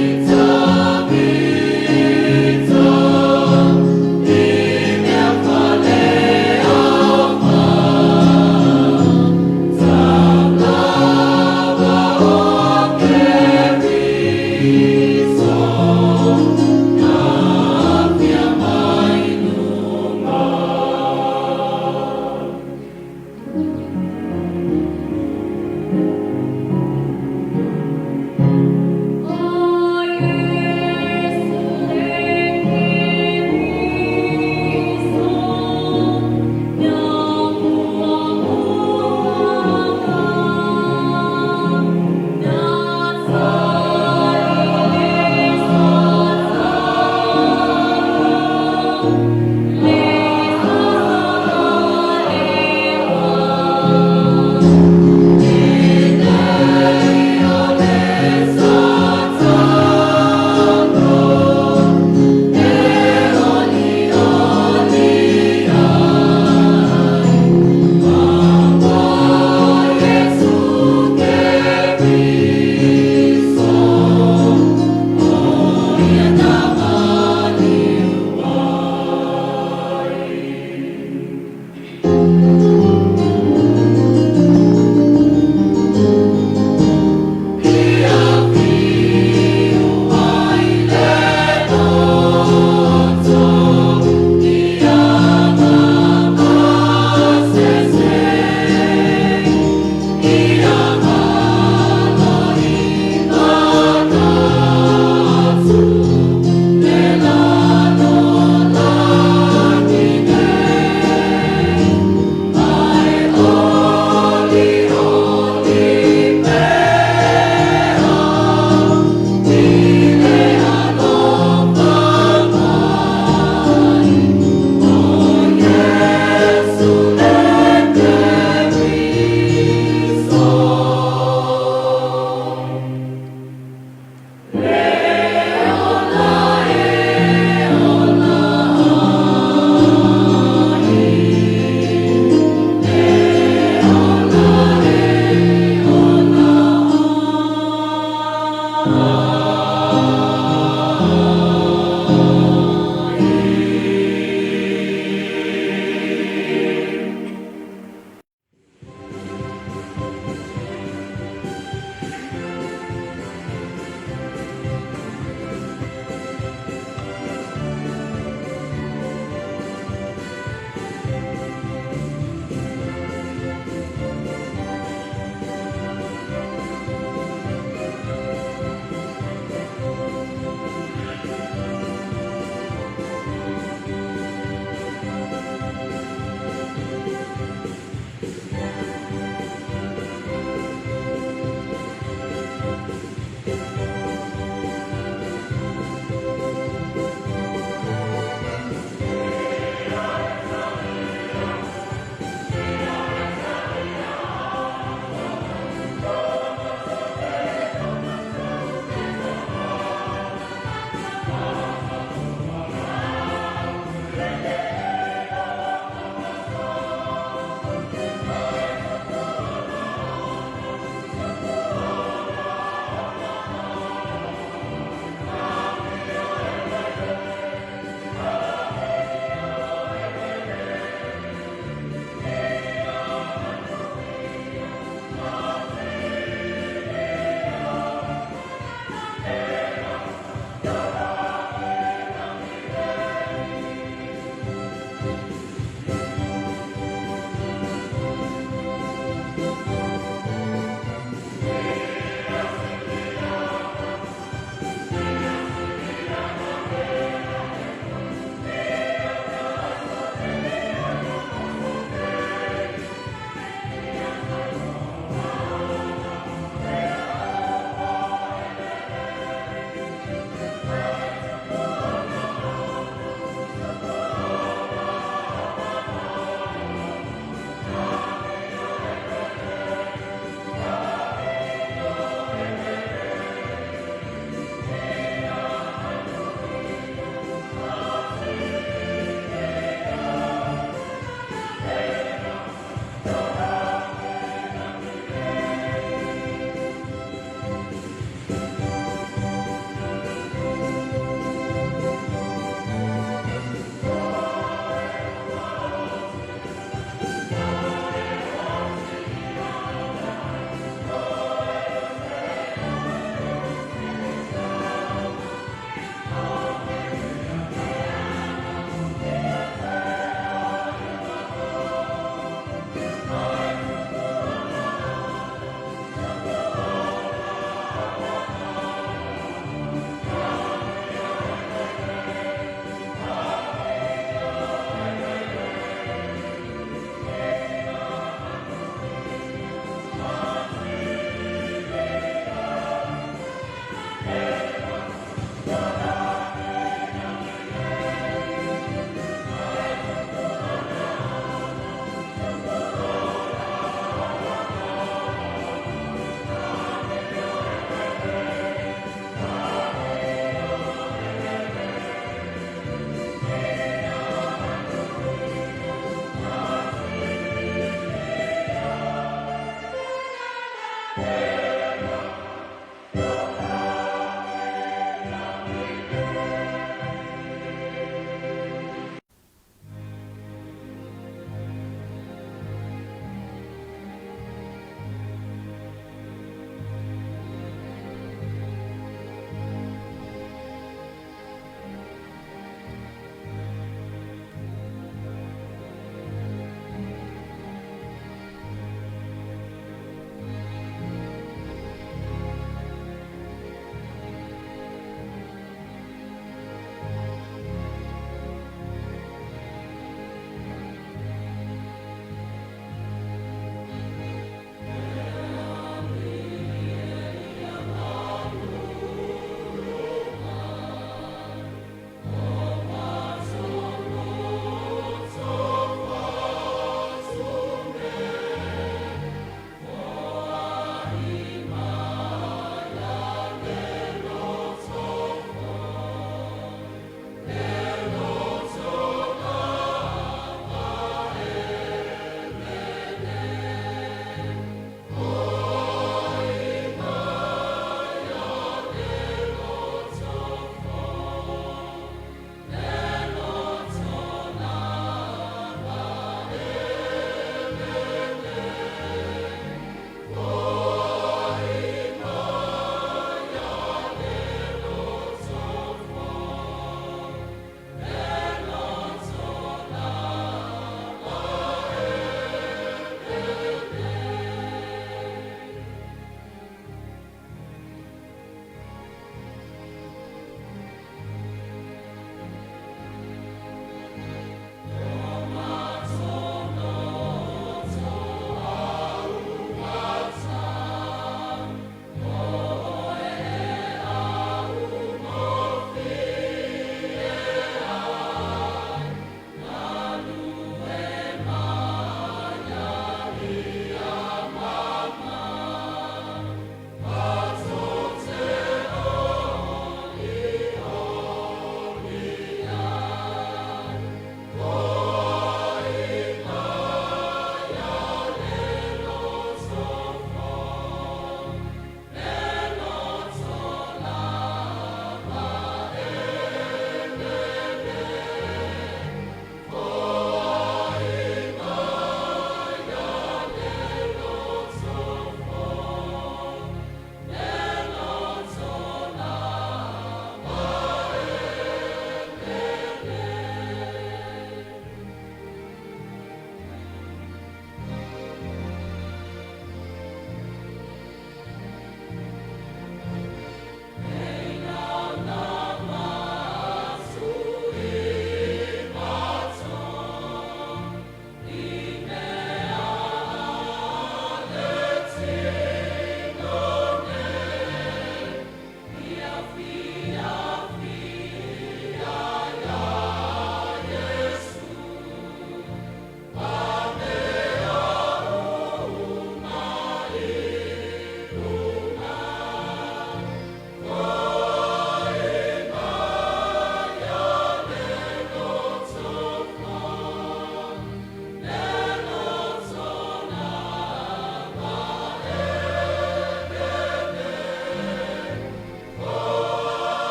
O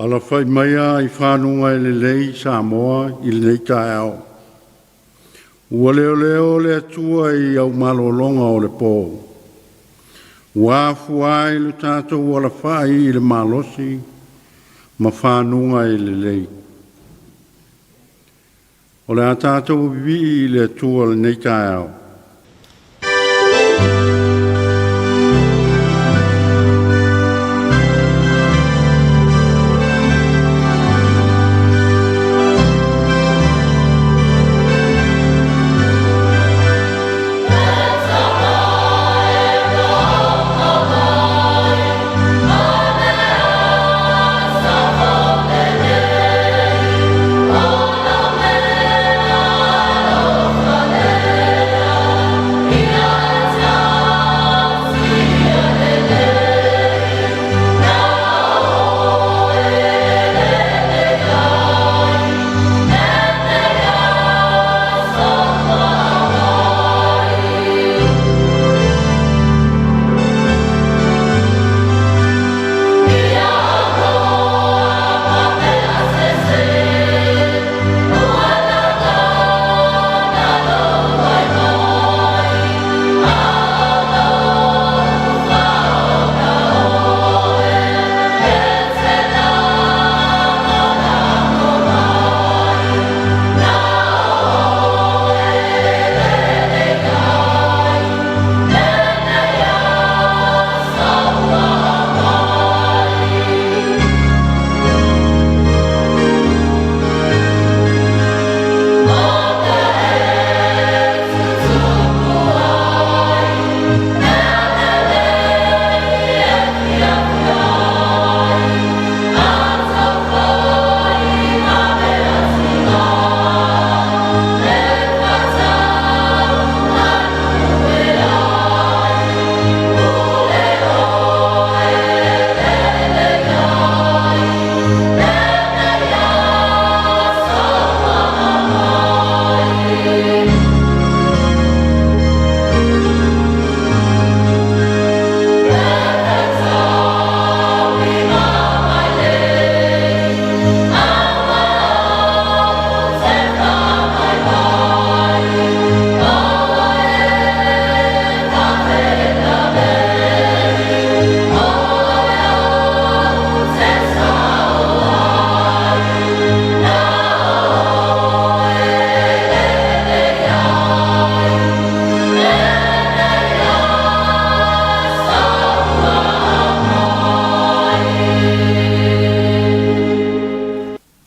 Alafai maia i fanuga e lelei Samoa i lenei taeao. Ua leoleo le Atua i au malologa o le po, ua afua ai lo tatou alafai i le malosi ma fanuga e lelei. O le a tatou vivii i le Atua i lenei taeao.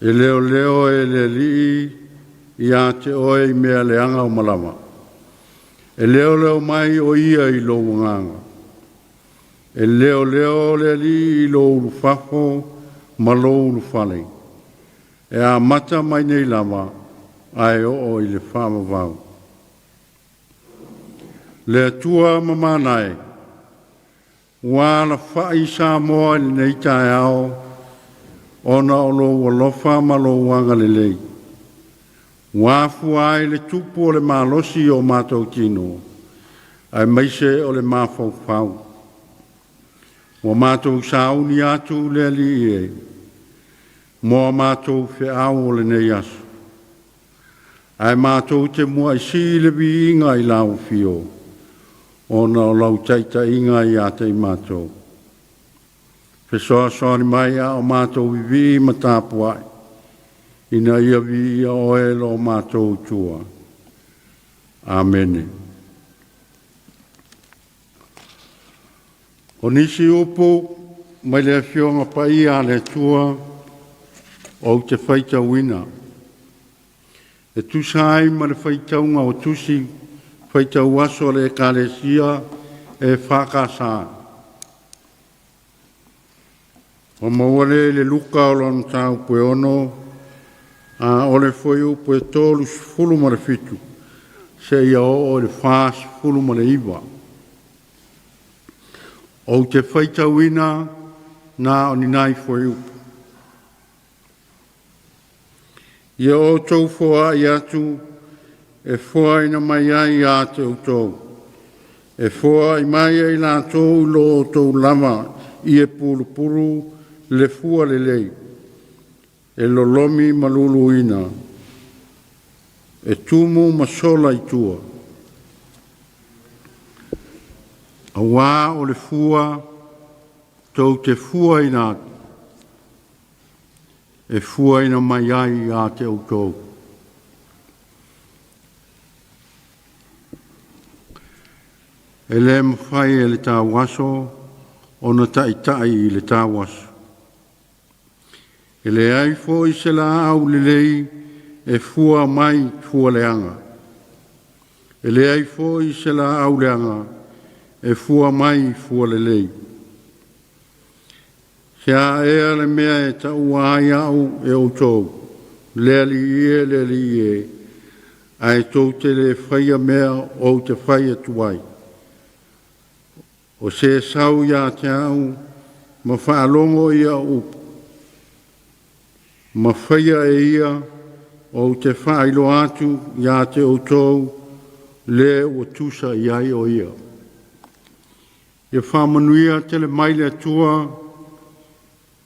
E leoleo e le Alii ia te oe i mea leaga o malama. E leoleo mai o ia i lou agaga. E leoleo le Alii i lou ulufafo ma lou ulufale, e amata mai nei lava ae oo i le faavavau. Le Atua mamana e, ua alafai Samoa i lenei taeao ona o lou alofa ma lou agalelei. Ua afua ai le tupu o le malosi o matou tino, aemaise o le mafaufau. Ua matou sauni atu le Alii e, mo a matou feau o lenei aso. Ae matou te muai sii le viiga i lau afio, ona o lau taitaiga ia te i matou. Fesoasoani mai a o matou vivii ma tapuai, ina ia viia oe lo matou Atua. Amene. O nisi upu mai le Afioga Paia a le Atua ou te faitauina, e tusa ai ma le faitauga o tusi faitau aso a le Ekalesia EFKS. Ua maua lea i le Luka o lona mataupu e 6, a o le fuaiupu e 37 seia oo i le 49. Ou te faitauina na o ni nai fuaiupu. Ia outou foai atu e foaina mai ai ia te outou, e foai mai ai latou i lo outou lava ie pulupulu le fua lelei, e lolomi ma luluina, e tumu ma sola i tua. Auā o le fua tou te fuaina atu, e fuaina mai ai ia te outou. E le mafai e le tauaso ona taitai i le tauaso. E leai foi se laau lelei e fua mai fua leaga. E leai foi se laau leaga e fua mai fua lelei. Se a ea le mea e taua ai au e outou, le Alii e, le Alii e, ae tou te le faia mea ou te fai atu ai. O se sau ia te au ma faalogo i au upu, ma faia e ia, ou te faailoa atu ia te outou le ua tusa i ai o ia. Ia faamanuia tele mai le Atua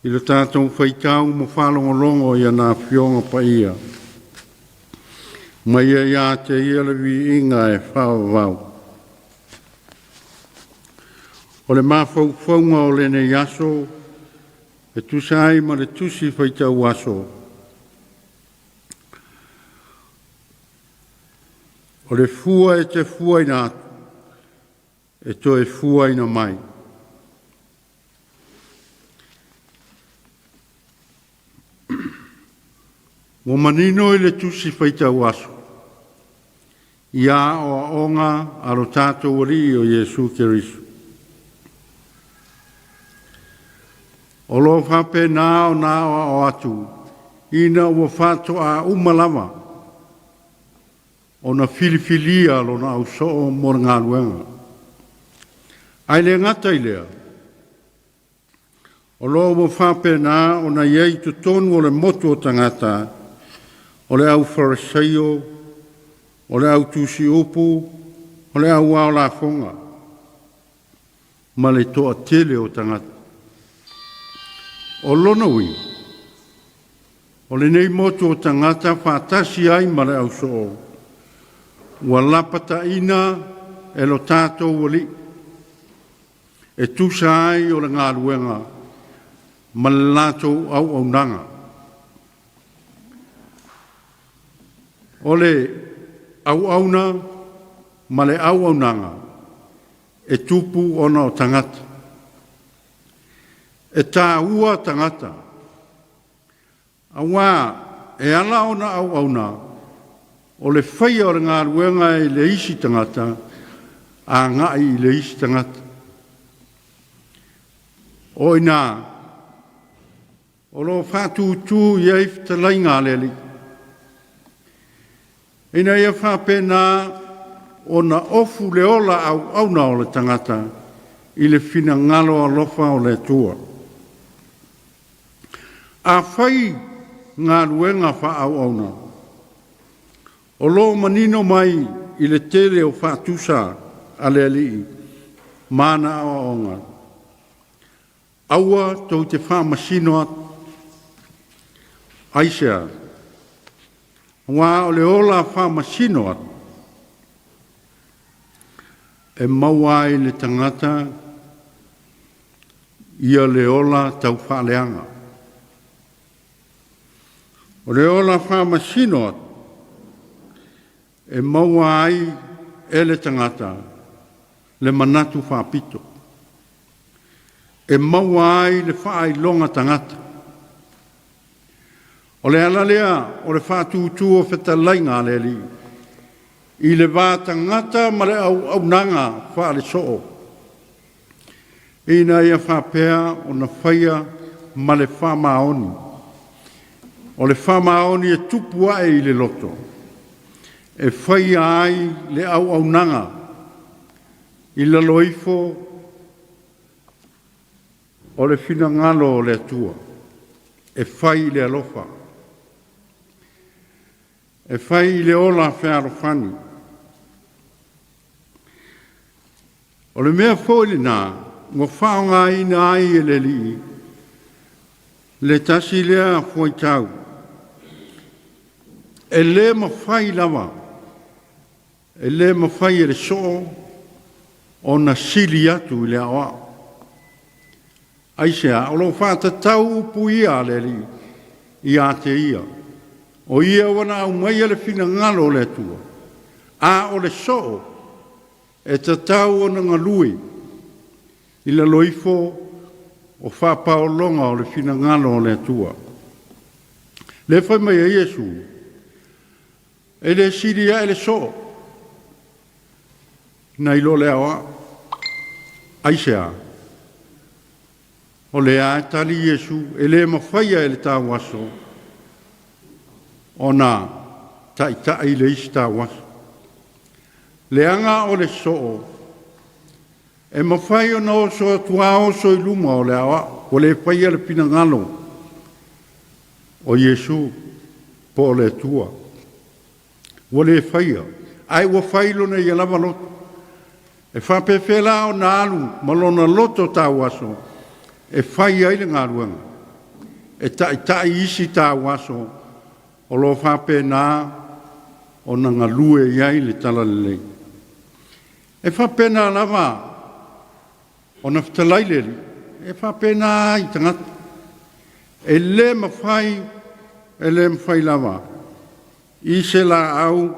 i le tatou faitau ma faalogologo i ana Afioga Paia. Ma ia ia te ia le viiga e faavavau. O le mafaufauga o lenei aso e tusa ai ma le tusi faitau aso, o le fua e te fuaina atu, e toe fuaina mai. Ua manino i le tusi faitau aso, i aoaoga a lo tatou Alii o Iesu Keriso. O lo o faapena ona aoao atu ina ua faatoa uma lava ona filifilia lona ausoo mo le galuega. Ae le gata i lea, o lo o ua faapena ona i ai i totonu o le motu o tagata, o le au Farisaio, o le au tusi upu, o le au ao lafoga, ma le toatele o tagata. O lona uiga, o lenei motu o tagata faatasi ai ma le ausoo, ua lapataina e lo tatou Alii, e tusa ai o le galuega ma le latou auaunaga. O le auauna ma le auaunaga e tupu ona o tagata. E tāua tagata, auā e ala ona auauna, o le faia o le galuega e le isi tagata agai i le isi tagata. O i ina o lo o faatūtū i ai fetalaiga a le Alii, ina ia faapena ona ofu le ola auauna o le tagata i le finagalo alofa o le Atua. Afai galuega faaauauna, o lo o manino mai i le tele o faatusa a le Alii ma ana aoaoga, aua tou te faamasino atu. Aisea? Aua o le ola faamasino atu e maua ai le tagata ia le ola taufaaleaga. O le ola faamasino atu e maua ai e le tagata le manatu faapito, e maua ai le faailoga tagata. O le ala lea o le faatūtū o fetalaiga a le Alii i le va tagata ma le auaunaga faale-soo, ina ia faapea ona faia ma le faamaoni. O le faamaoni e tupu ae i le loto, e faia ai le auaunaga i lalo ifo o le finagalo o le Atua, e fai i le alofa, e fai i le ola fealofani. O le mea foi lena ua faaaogaina ai e le Alii le tasi lea fuaitau, e le mafai lava, e le mafai e le soo ona sili atu i le aoao. Aisea? O lo o faatatau upu ia a le Alii ia te ia, o ia ua na aumaia le finagalo o le Atua, a o le soo e tatau ona galue i lalo ifo o faapaologa o le finagalo o le Atua. Le fai mai ai Iesu, e le sili ae le soo nai lo le aoao. Aisea? O lea e tali Iesu, e le mafaia e le tauaso ona taitai le isi tauaso. Leaga o le soo e mafai ona oso atu a oso i luma o le aoao, ua le faia le finagalo o Iesu po o le Atua. Ua le faia, ae ua fai lona ia lava loto. E faapefea la ona alu ma lona loto tauaso e fai ai le galuega, e taitai isi tauaso o lo o faapena ona galue i ai le talalelei. E faapena lava ona fetalai le Alii, e faapena ai tagata. E le mafai, e le mafai lava i se laau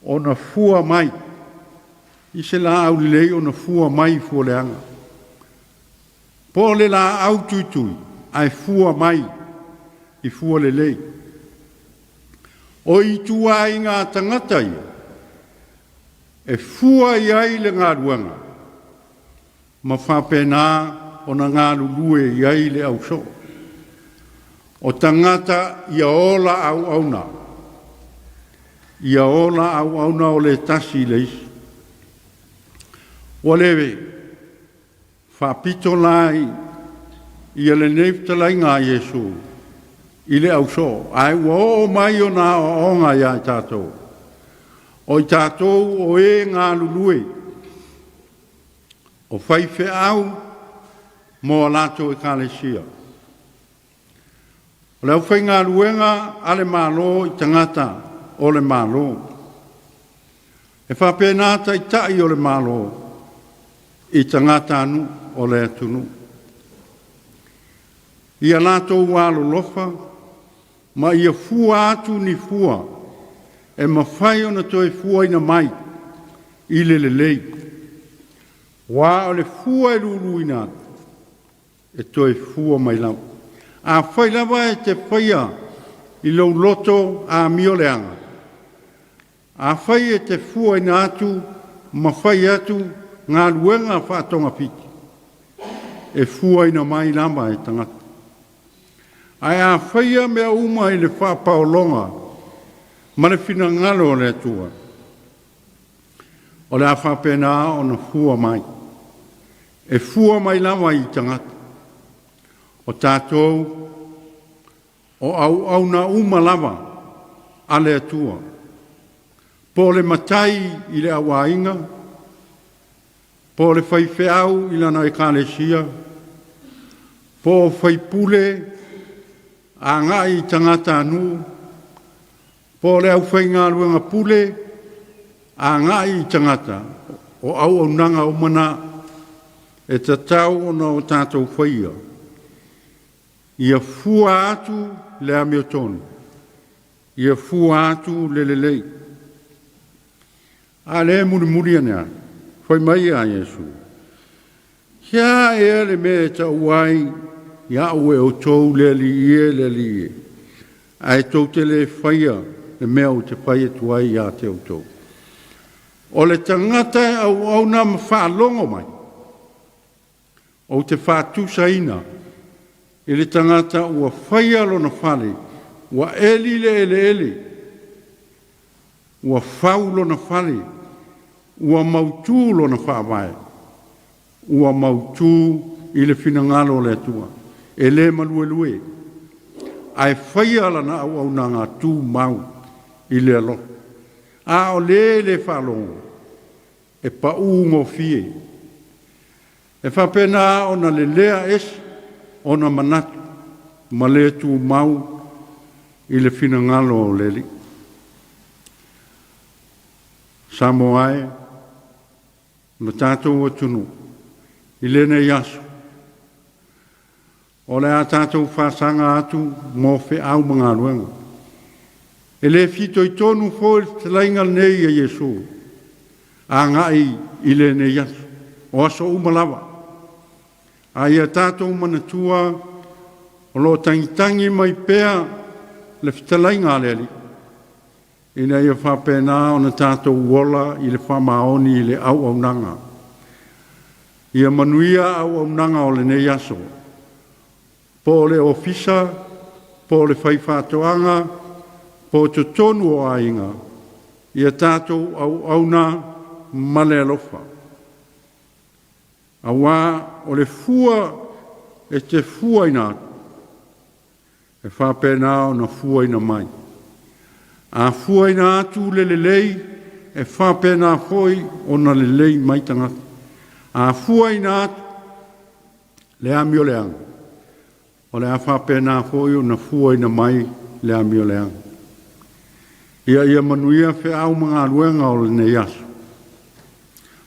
ona fua mai, i se laau lelei ona fua mai i fua leaga. Po o le laau tuitui, ae fua mai i fua lelei. O ituaiga tagata ia, e fua i ai le galuega, ma faapena ona galulue i ai le ausoo. O tagata ia ola auauna, ia ola auauna o le tasi i le isi. Ua le faapito la ia lenei fetalaiga a Iesu i le ausoo, ae ua oo mai ona aoaoga ia i tatou. O i tatou o e galulue, o faifeau mo a latou ekalesia. O le aufaigaluega a le Malo i tagata o le Malo. E faapena taitai o le Malo i tagatanuu o le atunuu. Ia latou alolofa ma ia fua atu ni fua e mafai ona toe fuaina mai i le lelei. Aua o le fua e luluina atu, e toe fua mai lava. Afai lava e te faia i lou loto amioleaga, afai e te fuaina atu ma fai atu galuega faatogafiti, e fuaina mai lava e tagata. Ae a faia mea uma i le faapaologa ma le finagalo o le Atua, o le a faapena ona fua mai. E fua mai lava i tagata. O tatou o auauna uma lava a le Atua, po o le matai i le auaiga, po o le faifeau i lana ekalesia, po o faipule agai i tagatanuu, po o le aufaigaluega pule agai i tagata, o auaunaga uma na e tatau ona o tatou faia, ia fua atu le amiotonu, ia fua atu le lelei. A lea e mulimuli ane ai, fai mai ia Iesu, “Se a ea le mea e taua ai ia au e outou le Alii e, le Alii e, ae tou te le faia le mea ou te fai atu ai ia te outou? O le tagata e auauna ma faalogo mai, ou te faatusaina i le tagata ua faia lona fale, ua eli le eleele, ua fau lona fale, ua mautu lona faavae, ua mautu i le finagalo o le Atua, e le maluelue, ae faia lana auaunaga tumau i le alofa. A o le le faalogo, e paū gofie. E faapena ona lelea ese ona manatu ma le tumau i le finagalo o le Alii. Samoa e, lo tatou atunuu, i lenei aso, o le a tatou faasaga atu mo feau ma galuega. E le fitoitonu foi le fetalaiga lenei a Iesu agai i lenei aso, o aso uma lava. A ia tatou manatua o lo o tagitagi mai pea le fetalaiga a le Alii, ina ia faapena ona tatou ola i le faamaoni i le auaunaga. Ia manuia auaunaga o lenei aso, po o le ofisa, po o le faifaatoaga, po o totonu o aiga, ia tatou auauna ma le alofa. Auā o le fua e te fuaina atu, e faapena ona fuaina mai. A fuaina atu le lelei, e faapena foi ona lelei mai tagata. A fuaina atu le amioleaga, o le a faapena foi ona fuaina mai le amioleaga. Ia manuia feau ma galuega o lenei aso.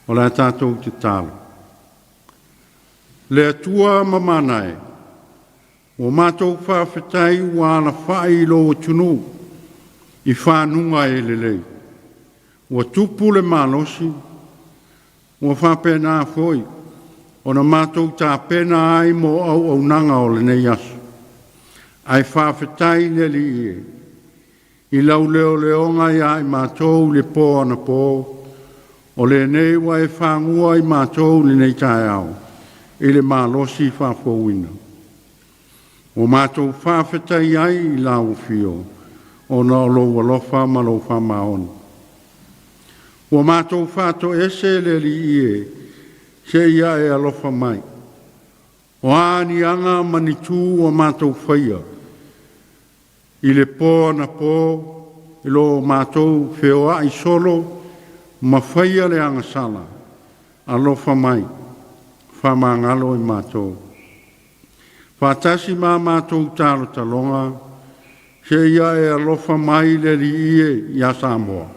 O le a tatou tatalo. Le Atua mamana e, ua matou faafetai ua alafai i lou atunuu i fanuga e lelei. Ua tupu le malosi, ua faapena foi ona matou tapena ai mo auaunaga o lenei aso. Ae faafetai le Alii e, i lau leoleoga ia i matou i le po anapo, o lenei ua e fagua i matou lenei taeao i le malosi faafouina. Ua matou faafetai ai i lau afio, ona o lou alofa ma lou faamaoni. Ua matou faatoese le Alii e, seia e alofa mai. O a ni aga ma ni tu ua matou faia, i le po anapo, i lo matou feoai solo, ma faia le agasala, alofa mai, faamagalo i matou. Faatasi ma matou talotaloga, seia e alofa mai le Alii e ia Samoa.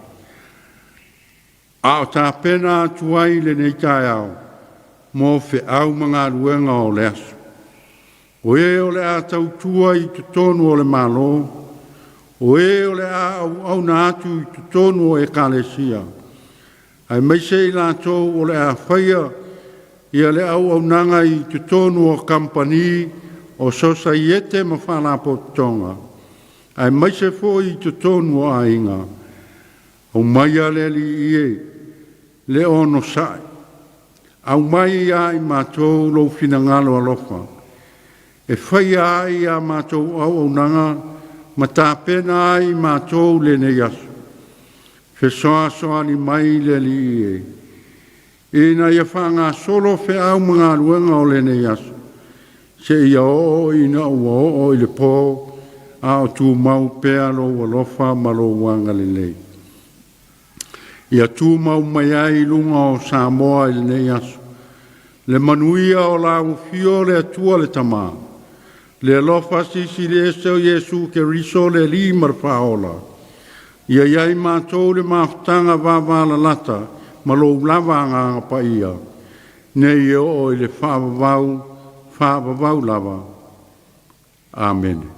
A o tapena atu ai lenei taeao mo feau ma galuega o le aso. O e o le a tautua i totonu o le Malo, o e o le a auauna atu i totonu o ekalesia, aemaise i latou o le a faia ia le auaunaga i totonu o kamupani, o sosaiete ma faalapotopotoga, aemaise foi i totonu o aiga, aumaia le Alii e Le onosai, aumai ia i matou lou finagalo alofa, e faia ai a matou auaunaga ma tapena ai matou lenei aso. Fesoasoani mai le Alii e, ina ia faagasolo feau ma galuega o lenei aso, seia oo ina ua oo i le po a o tumau pea lou alofa ma lou agalelei. Ia tumau mai ai i luga o Samoa i lenei aso, le manuia o lau afio le Atua le Tama, le alofa silisili ese o Iesu Keriso le Alii ma le Faaola, ia i ai matou le mafutaga vavalalata ma lou lava Agaga Paia, nei e oo i le faavavau, faavavau lava. Amene.